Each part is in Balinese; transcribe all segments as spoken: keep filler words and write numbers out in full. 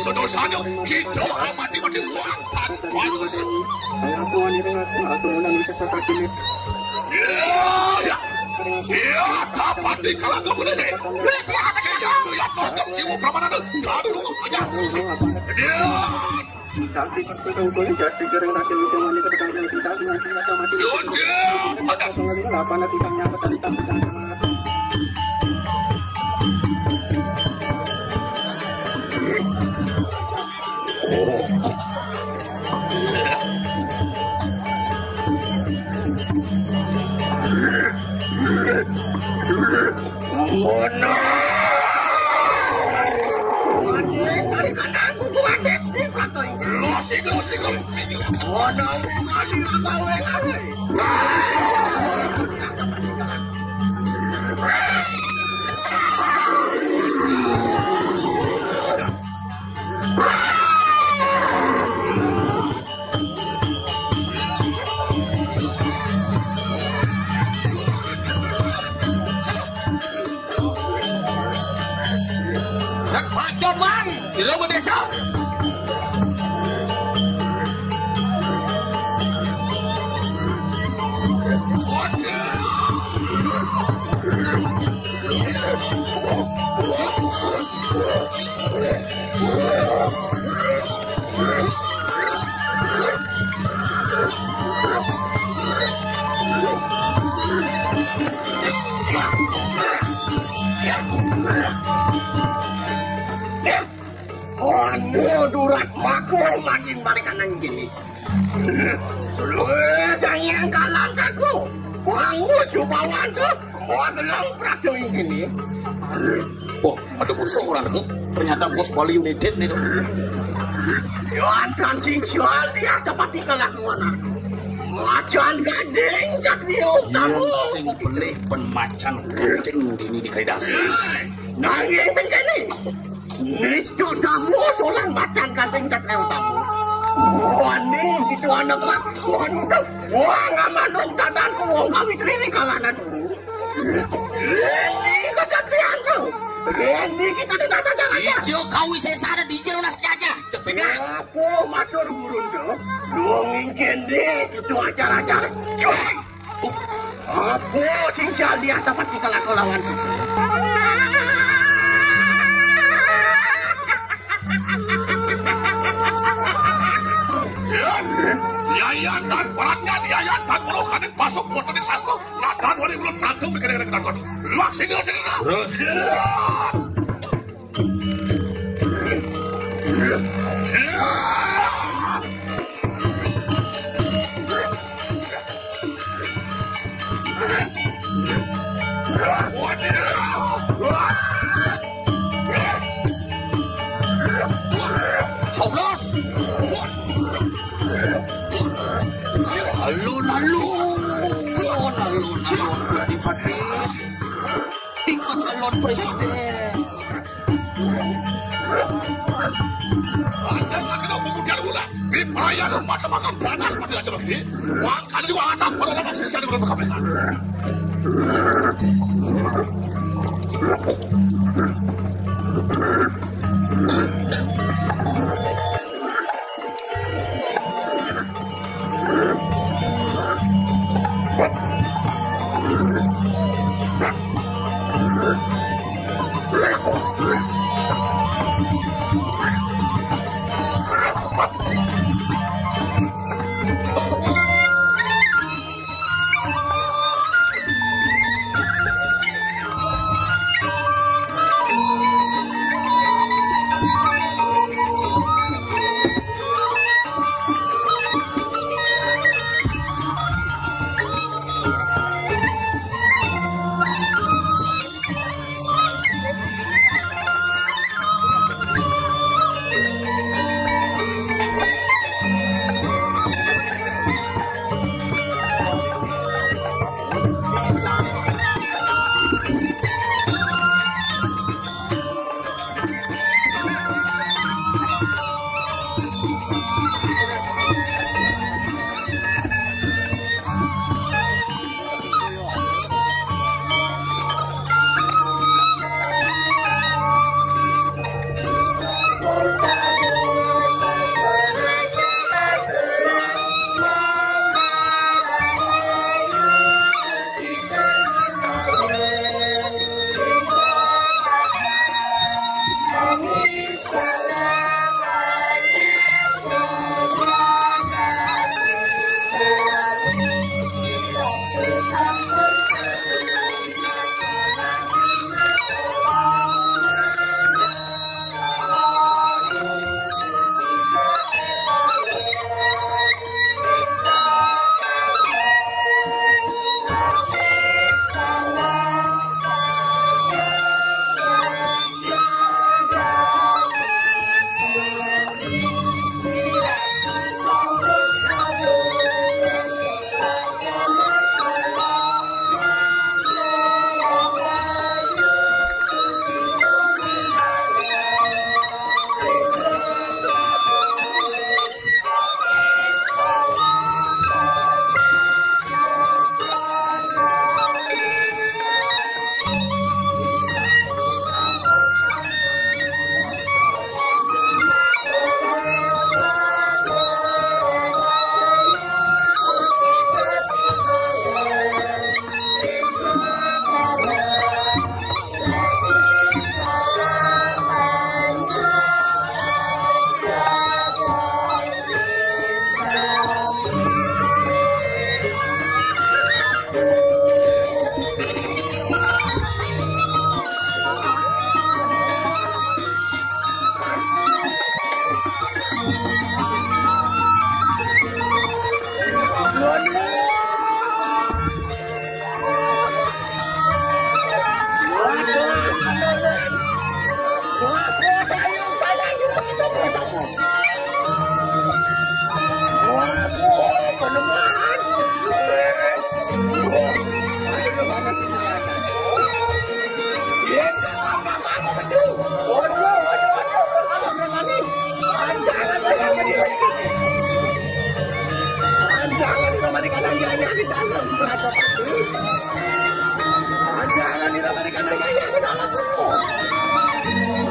Sedosanya kita amati mati wong tanpa dosa. Iya, iya. Iya, dapat dikalahin kamu ini. Iya, iya, iya. Iya, iya, iya. Iya. Yonjil, ada. Sak macam, Bang. Di luar desa. Anu durat makul maning balikan nang gini. Lu jangan kalah aku. Wangu subawan tuh. Mau gelang prakso ini. Oh, ada musuh orang tuh. Ternyata bos Bali United nih tuh. Yo, kan sing jual dia dapat di kelakuan aku. Macan gading jak dia utang. Yang sing pelih pen macan gading ini di Kaidasi. Nanging begini. Nistu tamu solang macan gading jak dia utang. Wani gitu anak pak. Wani tuh. Wah, ngamadung tatanku wong kawit riri kalana dulu. Ini kesatria tuh. Ini kita di tata cara. Ijo kau sesana di jero nas jajah. Cepet kan? Aku matur burun tuh. Dongeng kende itu ajar-ajar. Aku sing sial dia dapat kita laku lawan. Yayan dan baratnya, yayan dan uruh kaning pasuk buat sastra. Natan wani ulut tantu mikir-mikir kedan kotor. Lak sini, lak sini. Terus. Coblos. Alun-alun, alun-alun, Gusti Patih. Tingkat calon presiden. Ada lagi dong pemuda gula. Di perayaan rumah temakan panas mati aja lagi. Wangkan juga ada pada orang sisa di rumah K P K.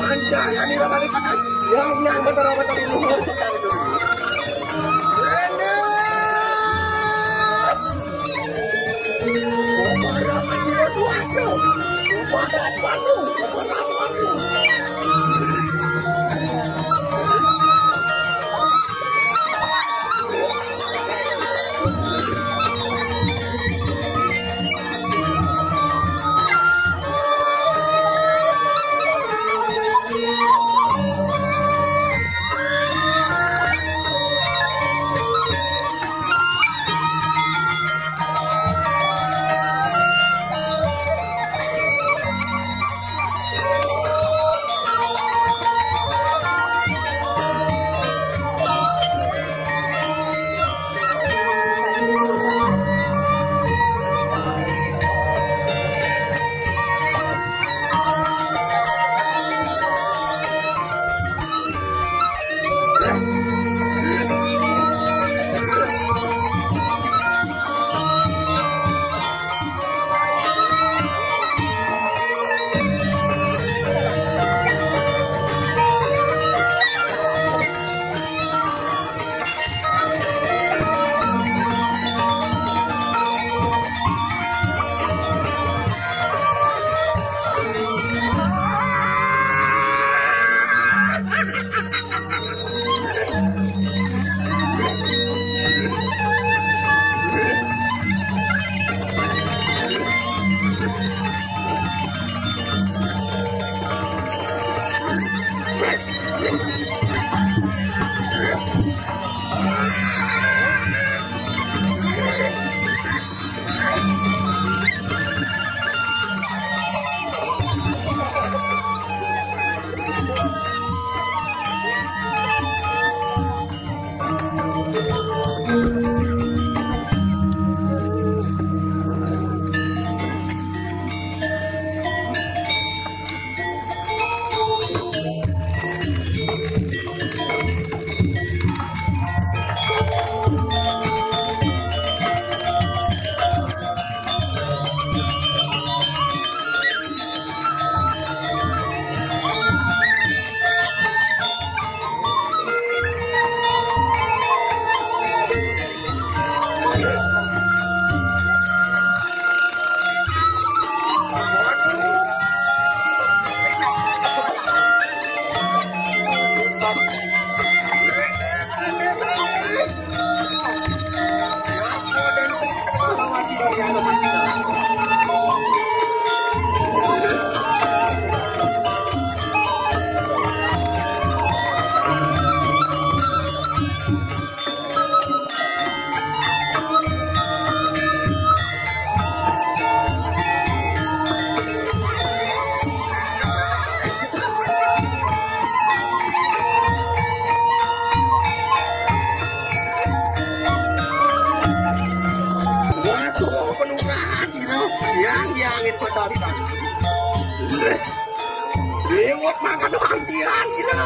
Anjay, ini bakal dikatakan yang yang betul-betul di luhur. Waduh, penukaran sira. Yang, yang itu tadi kan. Dewas makan antian sira.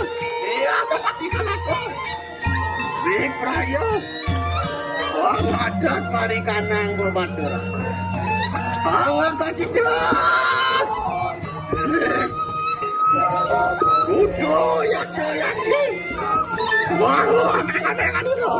Iya, tempat di mana tuh? Wipraya. Wah, adat mari kanang pematur. Awak kacidak. Udo yaksa yaksi. Wah, aneh-aneh kan itu.